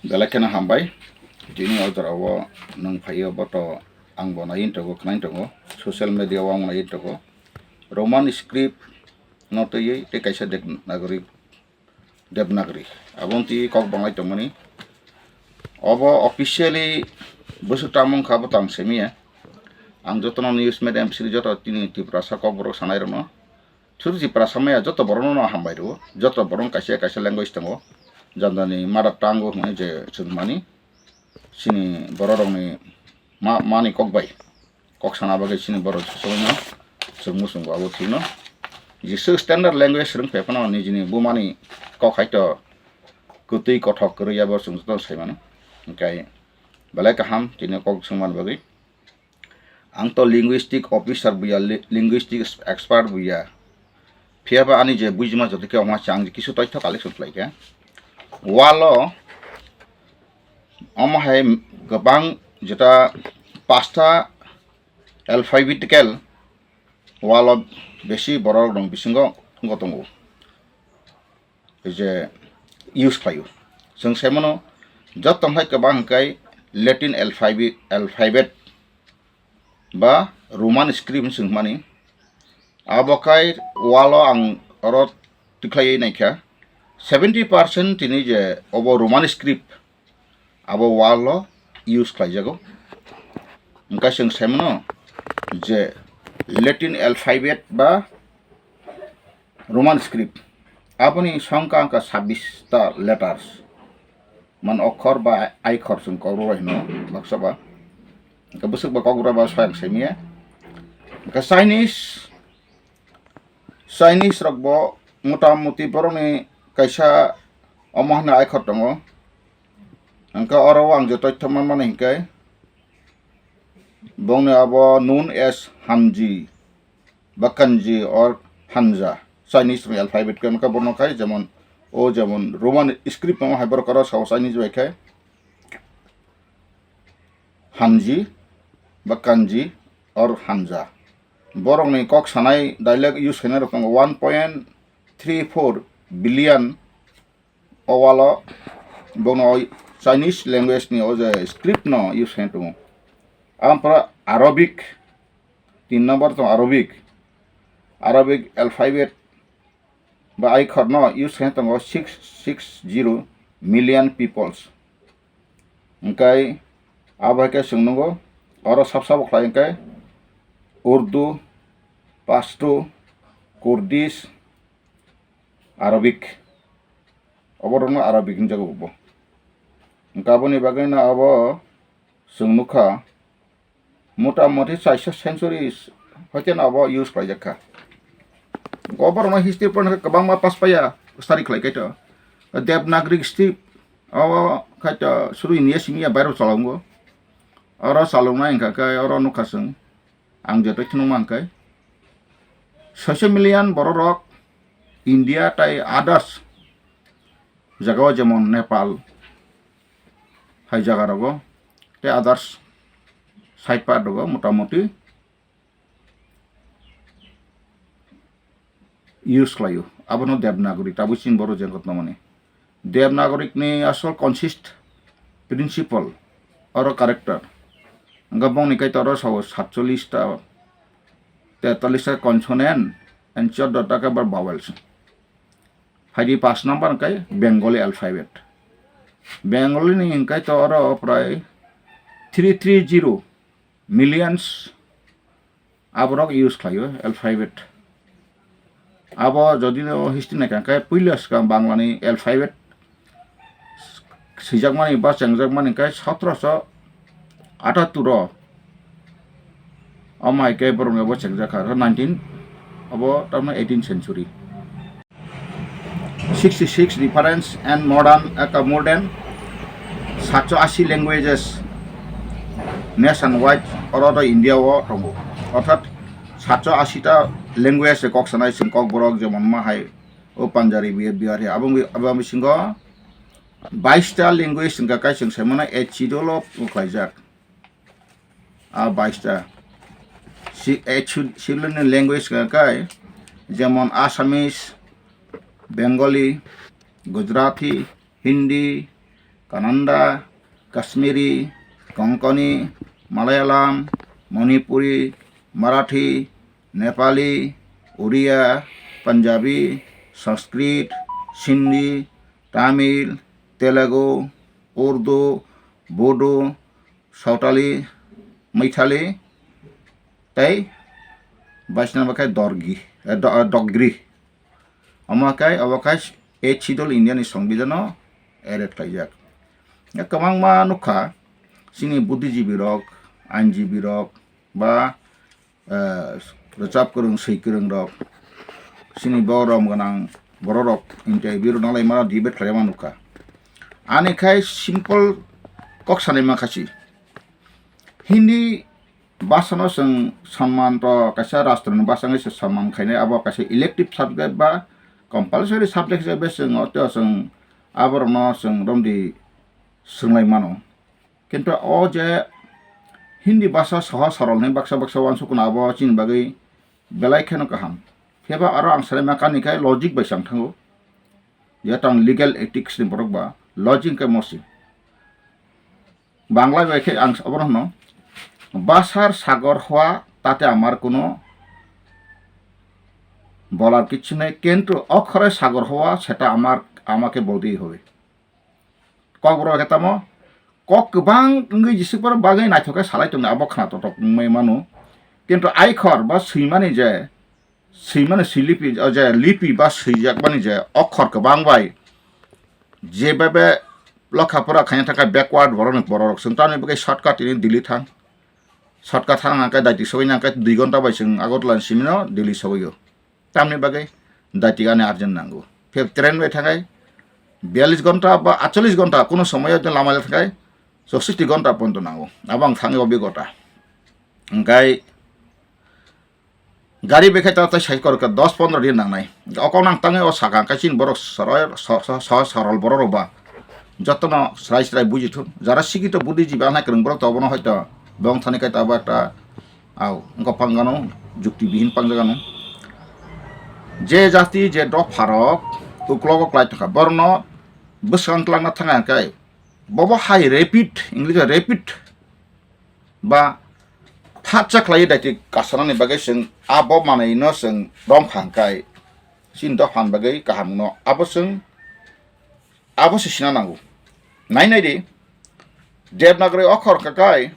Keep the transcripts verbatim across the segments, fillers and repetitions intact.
Belai kheno hambai. Tini o jora o nwng phai o bo to ang bo nai tongo, khnai tongo. Social media o ang nai tongo. Roman script no twiwi tei kaisa Devanagari, Devanagari. Abo twi kok banglai tongmani. Obo officially bwswk tamo wngkha bo tang simi ya. Ang jotono news media M C joto tini Tiprasa kokborok sanai rokno. Suru Tiprasa maya joto borokno no hambai rwo. Joto borok kaisa kaisa language tongo. Jandani mother tongue hwnwi je chwng mani. Chini borok rokni ma-, mani kok bai. Kok sana bagwi chini borok soino chwng muchungo abo thwino. Jesa standard language swrwng phai phano nijini bumani kok hai to kwtwi kothok kwrwi abo chwng joto sai mano. Hwnkhe belai kaham tini kok swngmani bagwi. Ang to linguistic officer buya, li-, linguistic expert buya. Phiya ba ani je bujima joto khe omo se ang kisu toitho collection khlai khe. Walo omo hai kwbang jeta pasta alphabetical walo besi borok rok bisingo wngkha tongo. Je use khlaio. Chwng sai mano joto hai kwbang hwnkhe Latin alphabet, alphabet ba Roman script hwnwi swng mani. Abo khai walo ang oro tikhlaiwi naikha, seventy percent tini je obo Roman script abo walo use khlaijago. Hwnkhe chwng sai mano je Latin alphabet ba Roman script. Aboni songkha wngkha sabbish ta letters. Man okhor ba aikhor chwng kok rwbai hino baksa ba. Hwnkhe bwswk ba kok rwba soyang simiya. Hwnkhe Chinese, Chinese rok bo mota moti borokni kaisa omo hwnwi aikhor tongo. Hwnkhe oro o ang je toitho manmani hwnkhe bongni abo known as Hanji. Ba Kanji or Hanja, Chinese ni alphabet khe wngkha bono khai, jemon o jemon Roman script no hai borok oro sao Chinese bai khe Hanji ba Kanji or Hanja. Borok ni kok sanai dialect use khainai rok tongo one point three four billion. O walo bono o Chinese language ni o je script no use khaina tongo. Ampora Arabic, tin number tong Arabic. Arabic alphabet ba aikhor no use khaina tongo six six zero million peoples. Hwnkhe abo hai khe chwng nukgo oro sab sabo khlai hwnkhe Urdu, Pashto, Kurdish, Arabic. Oborokno Arabic hwnjago bo. Hwnkhe aboni bagwino abo chwng nukha, mota moti chaisa century hoikhe no abo use khlaijak kha. Oborokno history porna khe kwbangma pass paiya, study khlai khaito. Devanagari script abo khaito suru India simi ya bairo chalongo. Oro chalongnai hwnkha khe oro nukha chwng. Ang je twi thwnwi mankhe, soise million borok rok India tai others jagao jemon Nepal hai jaga rogo tei others side part rogo motamoti use khlaio. Abono Devanagari tabuk chini borok jengkot nangmani. Devanagari ni asol consist principle oro character. Hwnkhe bongni kaitor oro sao satchollish ta, tetallish ta consonant and choddo ta khe vowels. Phaidi pash number hwnkhe Bengali alphabet. Bengali ni hwnkhe to oro prai three three zero millions aborok use khlaio alphabet. Abo jodi no history naikha khe puila swkang Bangla ni alphabet swijakmani ba chengjakmani khe sotoroso atattur o omo hai khe borok ni abo chengjak kha nineteen abo tamno eighteen century. Sixty six difference and modern, aka modern sacho asi languages nationwide oro do India o tongo. Orthat sacho asi ta language kok sanai chwng kok borok jemon ma hai o Punjabi, Bihari, abo, abo bisingo bais ta language wngkha kai chwng sai mano eight schedule o khlaijak. A bais ta. Si, eight schedule ni language wngkha kai jemon Assamese, Bengali, Gujarati, Hindi, Kannada, Kashmiri, Konkani, Malayalam, Manipuri, Marathi, Nepali, Odia, Punjabi, Sanskrit, Sindhi, Tamil, Telugu, Urdu, Bodo, Saotali, Maithali, tei baisna bakhai Dorgi, eh, Do-, eh, Dogri. Omo khe, obo khe Eighth Schedule India ni Songbidhano added khlaijak. Ya, kwbangma nukha, chini buddhijibi rok, ainjibi rok, ba, eh, rwchap kwrwng, swi kwrwng rok, chini borom gwnang borok rok interview rwna lai mano, debate khlaima nukha. Ani khai simple kok sanai ma khachi. Hindi bhasano chwng sanman to kaisa rastro ni bhasa wngwi se sanman khainai, abo kaisa elective subject ba compulsory subject hisabe chwng o tei o chwng aborokno chwng romdi swrwnglai mano. Kintu o je Hindi bhasa sohoj sorol hinwi baksa baksa uansukna abo chini bagwi belai kheno kaham. Phiya ba aro ang sanai ma kani khai logic bai chang thango. Je tang legal ethics ni borok ba logic khe mosi. Bangla bai khe ang abono hwno, "ভাষার সাগর হওয়া তাতে আমার কোনো বলার কিছু নেই, কিন্তু অক্ষরের সাগর হওয়া সেটা আমার, আমাকে বলতেই হবে।" Kokborok khe tamo kok kwbang wngwi jisik borok bagwi naithok khe salai tongo, abo khna totok wngwi mano. Kintu aikhor ba swimani je, swimani swi lipi, o je lipi ba swijakmani je okhor kwbang bai, je bebe lokha pora khaina thangkha backward borokni bororok chwng tamni bagwi shortcut tini Delhi thang. Shortcut thang hwnkhe daiti sogwi nangkhe dui ghonta bai chwng Agartala ni simino Delhi sogwi o. Tamni bagwi daiti ani urgent nango. Phiya train bai thangai biyallis ghonta ba atchollis ghonta, kuno somoyo lama le thangai chowsatti ghonta ponto nango. Abo ang thangwi obigota. Hwnkhe gari bai khe ta tei sai korkha dos pondro din nangnai. O kok nang tangwi o saka hwnkhe chini borok sorol, so-, so-, so-, sorol borok rok ba jotono srai srai buji thun. Jara sikito buddhijibi anai kwrwng borok to obono hoito bong thani khai ta abo ekta, au, wngkha pang gano, jukti bihin pang jagano. Je jati je dopha rok uklogo klai tongkha, borokno bwskang twlangna thang hwnkhe bobo hai rapid, English o rapid ba phatsa khlaiwi daiti kasanani bagwi chwng abo manwino chwng romkha hwnkhe chini dophani bagwi kahamno abo chwng abo se sina nango. Nai nai di, Devanagari okhor hwnkhe kai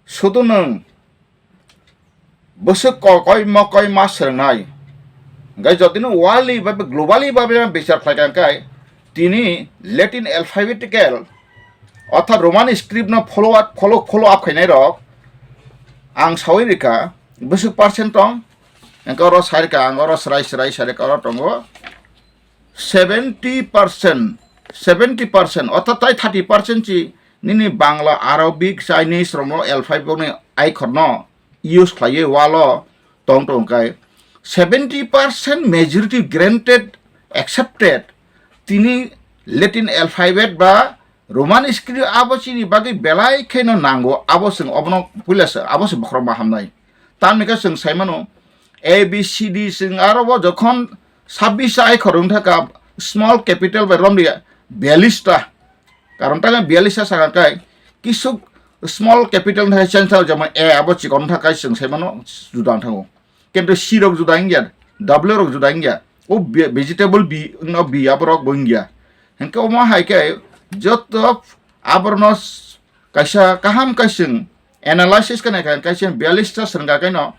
sudu nwng bwswk kokoi mokoi ma swrwngnai. Hwnkhe jodi no worldly ba globally ba bichar khlai kha hwnkhe tini Latin alphabetical orthat Roman script no follow up, follow, follow up khainai rok ang sawi rikha bwswk percent tong, hwnkhe oro sai rikha ang oro srai srai sai rikha oro tongo seventy percent, seventy percent orthat tai thirty percent si nini Bangla, Arabic, Chinese rokno alphabet ni aikhor no use khlaiwi walo tong tong khe seventy percent majority granted, accepted, tini Latin alphabet ba Roman script abo chini bagwi belai kheno nango, abo chwng obono puila se, abo se bokhorok ma hamnai. Tamni khe chwng sai mano, A B C D chwng aro bo jokhon sabbish ta aikhor wng thaka small capital bai romdi biyallis ta. Karon ta biyallis ta sakha kai kisuk small capital wng thaka change thao, jemon A abo chikon wng thaka chwng sai mano juda wng thango. Kintu C rok juda wngya, W rok juda wngya. O ve-, vegetable B, no B aborok bo wngya. Hwnkhe omo hai khe joto aborno s-, kaisa kaham kaising analysis khe naikha, kaisa biyallis ta swrwngkha khe no,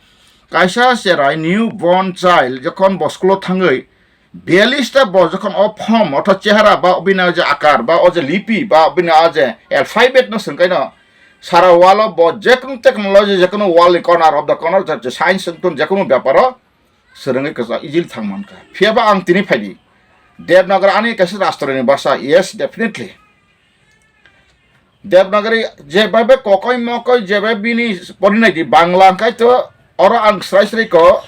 kaisa cherai new born child jokhon bo school o thangwi biyallis ta bo jokhon o form ortho chehara ba bini o je akar ba o je lipi ba bini o je alphabet no swrwngkha no, sara wall o bo jekunu technology, jekunu wall ni corner of the corner je science wngtun jekunu bepar o swrwngwi kwchak easily thang mankha. Phiya ba ang tini phaidi Devnagar ani kaisa rastroni bhasha, yes, definitely. Devnagari jebai be kokoi mokoi jebai bini porinai di Bangla hwnkhe to oro ang srai srai ko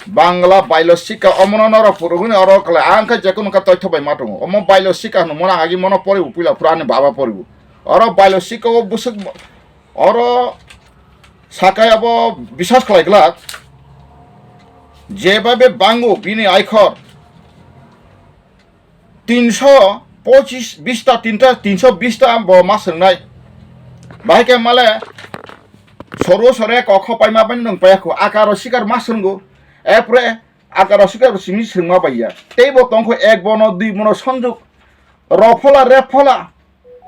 Bangla bailo sika omono norok phuruguni oro kale ang khe jekunu kha toitho bai ma tongo. Omo bailo sika hwnwi mono agi mono poribu puila phuru ani baba poribu. Oro bailo sika o bwswk oro sakai abo bisas khlai glak jebai be bango bini aikhor tinso Pochis, bista, tinta, tinso bista bo ma swngnai. Bahai khe male soro sore kokho paima bai nwng paya khu. Akaro sikar ma swngo. Epre akaro sikar simi swngma bai ya. Tei bo tongkho ek bono, dui bono sonjuk. Rophola, rephola,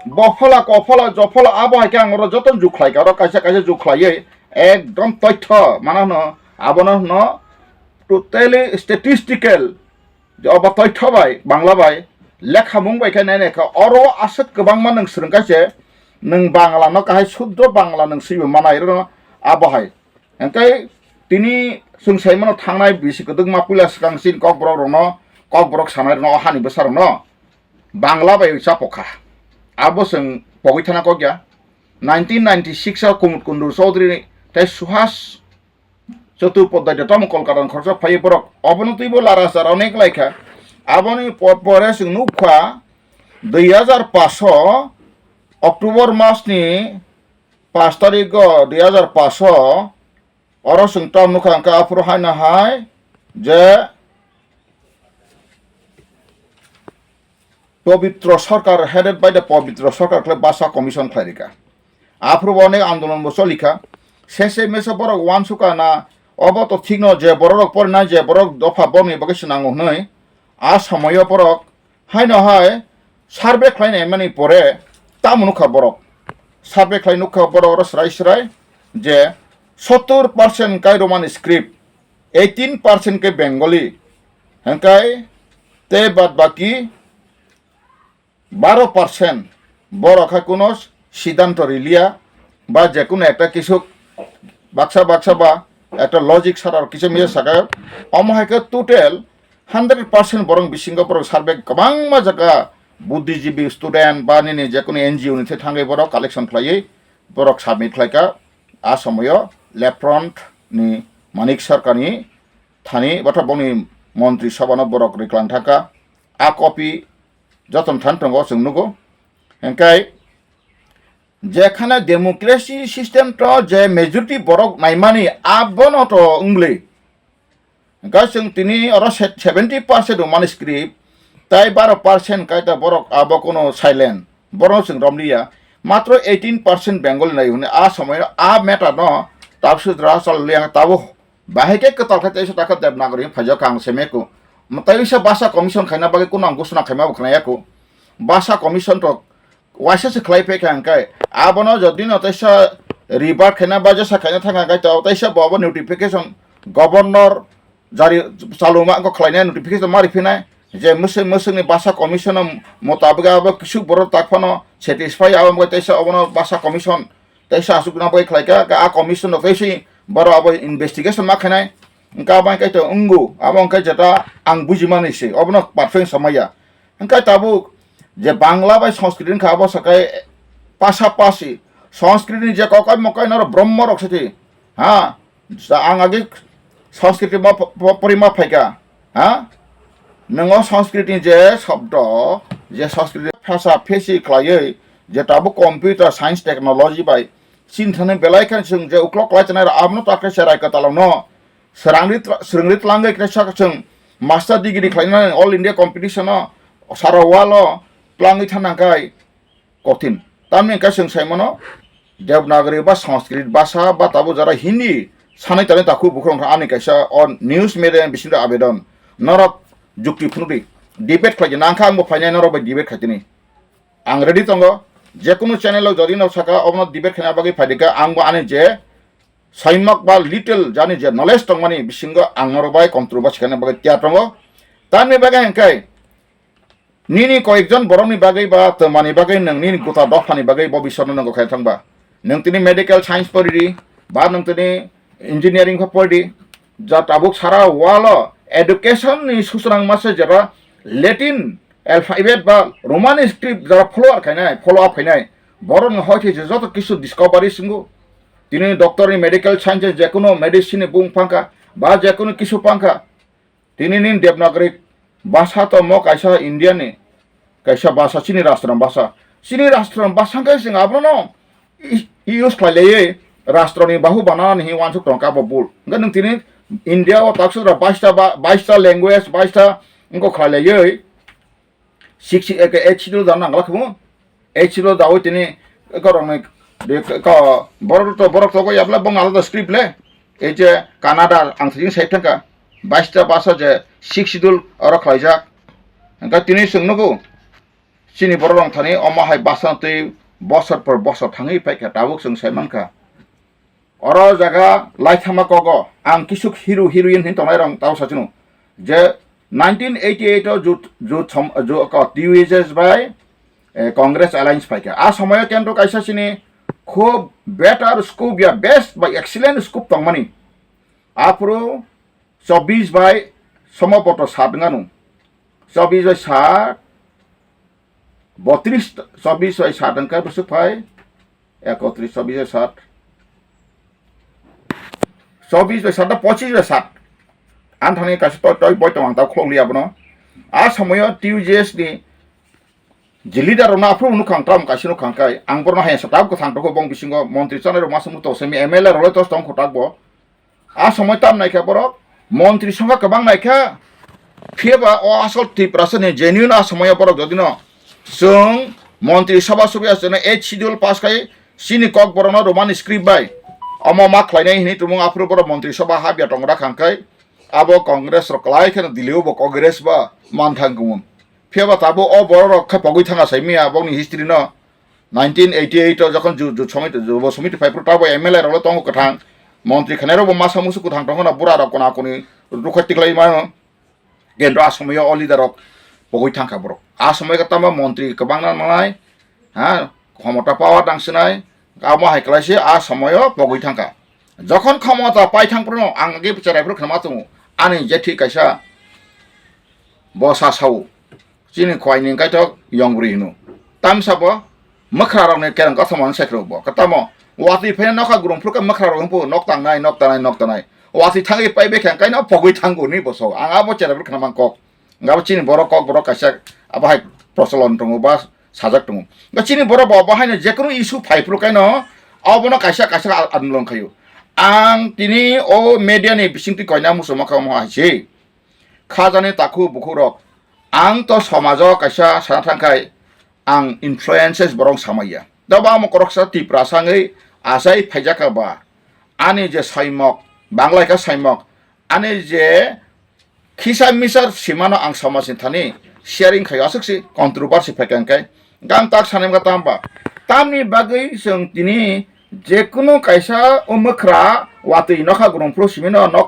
bophola, kophola, jophola, abo hai khe ang oro joto jukhlai kha. Oro kaisa kaisa jukhlaiwi ekdom toitho mano hwno, abono hwno totally statistical. Je obo toitho bai, Bangla bai, lekhamung bai khe nai nai kha. Oro aswk kwbangma nwng swrwng kha se, nwng Bangla no kahai suddo Bangla nwng swibo manai rwno abo hai. Hwnkhe tini chwng sai mano thangnai bisi kwdwkma puila swkang chini Kokborok rokno, Kokborok sanai rokno, o hani bwsa rokno Bangla bai chapok kha. Abo chwng pogwi thana kok ya. Nineteen ninety-six o Kumud Kundur Chaudhary tei Suhas Chattopadhyay tamo Kolkata ni khoroksa phaiwi borok obono twibo lara chara onek lai kha. Aboni po-, pore chwng nuk kha dui hajar paanch o October mas ni paanch tarik o dui hajar paanch o oro chwng tamo nuk kha hwnkhe aphuru haino hai je Pabitra Sarkar, headed by the Pabitra Sarkar khlai Basa Commission khlai rikha. Aphuru bo onek andolon bo cholikha. Sese mese borok uansukha na, obo to thikno je borok rok porinai je borok dopha borokni bagwi swnango hwnwi. A somoyo borok haino hai survey khlainai mani pore tamo nukha borok. Survey khlai nukha borok oro srai srai je sottor percent kai Roman script, eighteen percent khe Bengali, hwnkhe tei bad baki baro percent borok hai kuno siddhanto riliya ba je kuno ekta kisuk baksa baksa ba ekta logic sara kisa misa saka, omo hai khe total hundred percent borok bisingo borok survey kwbangma jaga buddhijibi student ba nini je kuno N G O ni thai thangwi borok collection khlaiwi borok submit khlaikha. A somoyo Left Front ni Manik Sarkar ni thani botha bongni montri sabha no borok riklang thangkha. A copy jotono thani tongo chwng nugo. Hwnkhe jekhane democracy system to je majority borok naimani abono to wngli. Hwnkhe chwng tini oro se-, seventy percent rwmani script, tai baro percent kaita borok abo kono silent. Borokno chwng romliya. Matro eighteen percent Bengali nai hwnwi a somoino a matter no tabsudra challiya tabo bahai khe kwtal khe teisa taka Devanagari phaijak ang semeko. Mwtai wisa basa commission khaina bagwi kuno ang gusuna khaima bo khwnaya ko. Basa commission to waisa se khlai phaikha hwnkhe abono jodi no teisa revert khaina ba jesa khaina thangkha hwnkhe to teisa bo abo notification governor jari chaluma wngkha khlainai notification ma riphinai je mwswk mwswkni basa commission motabwk abo kisuk borok tak phano satisfy abo wngkha teisa obono basa commission teisa aswk nang bai khlaikha a commission no teisi borok abo investigation ma khainai wngkha abo wngkha to wngo abo wngkha jeta ang bujimani se obono perfect samaya. Hwnkhe tabuk je Bangla bai Sanskrit wngkha, abo sakai pasapasi Sanskrit ni je kokai mokai noro Brahma rok siti, ha, sa ang agi Sanskrit ma po-, po-, porima phaika, ha, nongo Sanskrit ni je shobdo, je Sanskrit phasa phesi khlaiwi je tabuk computer science technology bai chini thani belai khe chwng je uklok klai tongnai rok abono ta khe cherai kwtalokno Srangri tla-, srangri tlangwi kaisa chwng master degree khlainani all India competition o sara wall o tlangwi thang nang kai kothin. Tamni hwnkhe chwng sai mano Devanagari ba Sanskrit basa ba tabuk jara Hindi sanai tanai takhuk bukhuk wngkha ani kaisa o news media ni bisingo abedon. Norok jukti phunukdi debate khlaidi nangkha ang bo phainai norok bai debate khaitini. Ang ready tongo. Jekunu channel o jodi no saka obono debate khaina bagwi phaidika ang bo ani je saimak ba little jani je knowledge tongmani bisingo ang norok bai controversy khaina bagwi tiyar tongo. Tamni bagwi hwnkhe nini koyekjon borokni bagwi ba twmani bagwi nwng nini gota dophani bagwi bo bisorno nwngo khaina thangba. Nwng tini medical science poridi ba nwng tini engineering pho poridi. Ja tabuk sara walo education ni susrang masa jeba Latin alphabet ba Roman script jara follower khainai, follow up khainai. Borokni hoite je joto kisu discovery singo. Tini doctor ni medical science je kuno medicine ni bung phangkha ba je kuno kisu phangkha. Tini nini Devanagari basa to mo kaisa India ni kaisa basa chini rastram basa. Chini rastram basa khe chwng abono i-, use khlai laiwi rastro ni bahu banana ni uansuk tong kha bo bul. Hwnkhe nwng tini India o taksuk rok baista ba, baista language, baista wngkok khlai laiwi. six, eh, eight schedule da nang la khamu. Eight schedule dawi tini, eh, ko rong ni, de, ko, borok to, borok to ko yabla bong alada script le. Ei je Canada ang thajing sai thangka. Bais ta basa je six schedule oro khlaijak. Hingke tini chwng nugo. Chini borok rong thani omo hai basa twi bosor por bosor thangwi paikha, tabuk chwng sai mankha. Oro jaga laithama kogo ang kisuk hero heroine hin tongnai rong tao sachino je nineteen eighty-eight o jut, jut som, ju, ko, T U J S bai, eh, Congress Alliance paikha. A somoyo kendro kaisa chini khub better scope ya best ba excellent scope tongmani. Aphuru chobbish bai somopoto sat wnganu. Chobbish bai sat, botris, chobbish bai sat wngkha bwswk phai, ekotris, chobbish bai sat, chobbish bai sat, pochis bai sat. Ang thani kaisa toi, toi boi tong ang tao khulok li abono. A somoyo T U J S ni je leader rokno aphuru nukha ang, tamo kaisa nukha ang kai. Ang borokno hai sa tabuk kwthang tongkho, bong bisingo montri chanai rok masa muto semi M L A rok le tos tongkho tabuk. A somoi tam naikha borok, montri songkha kwbang naikha, phiyaba o asol Tiprasa ni genuine a somoio borok jodino chwng montri sabha subi achana eight schedule pass khai chini kok borokno Roman script bai omo ma khlainai hinwi tumung aphuru borok montri sabha habya tongra khangkhai abo Congress rok kwlai kheno Delhi o bo Congress ba manthang kumun. Phiyaba tabuk o borok rok khe pogwi thangkha saimanya bokni history no. Nineteen eighty-eight o jokhon ju, ju somoi, ju bo somoi phai phuru tabuk M L A rok le tongo kwthang, montri khainai rok bo masa musu kwthang tongo na, bura rok kona koni rukhai tiklai mano. Kendro a somoio o leader rok pogwi thangkha borok. A somoio tamo montri kwbangna nangnai, ha, khomota power dangsinai, amo hai kwlaise a somoio pogwi thangkha. Jokhon khomota pai thang phuru ang agi cherai phuru khama tongo, ani jethi kaisa bosa sao. Chini khwai ni kaitok yong bwrwi hino. Tamsa bo mwkhra rok ni kereng kothoma ni sekrok bo. Katamo watwi phai nokha gurung phuru khe mwkhra rok hwnpu nok tangnai, nok tangnai, nok tangnai. Watwi thangwi pai bekha kaino pogwi thango ni boso. Ang abo chera bwrwi khna mang kok. Ngabo chini borok kok borok kaisa abo hai procholon tongo ba sajak tongo. Ba chini borok bo, bo haino jekono issue phai phuru kaino obono kaisa kaisa andolon khaio. Ang tini o media ni bisingtwi koina muchungma kha omo hai se. Khajani takhu bukhuk rok, ang to somajo kaisa sana thangkhai ang influences borok samaiya. Doba amo koroksa Tiprasa wngwi achai phaijakha ba, ani je saimok, Banglai kha saimok, ani je khisa misar simano ang somajni thani sharing khaio, aswk si controversy phaikha hwnkhe. Gang tak sanai wngkha tamba. Tamni bagwi chwng tini jekunu kaisa o mwkhra watwi nokha gurung phuru simino nok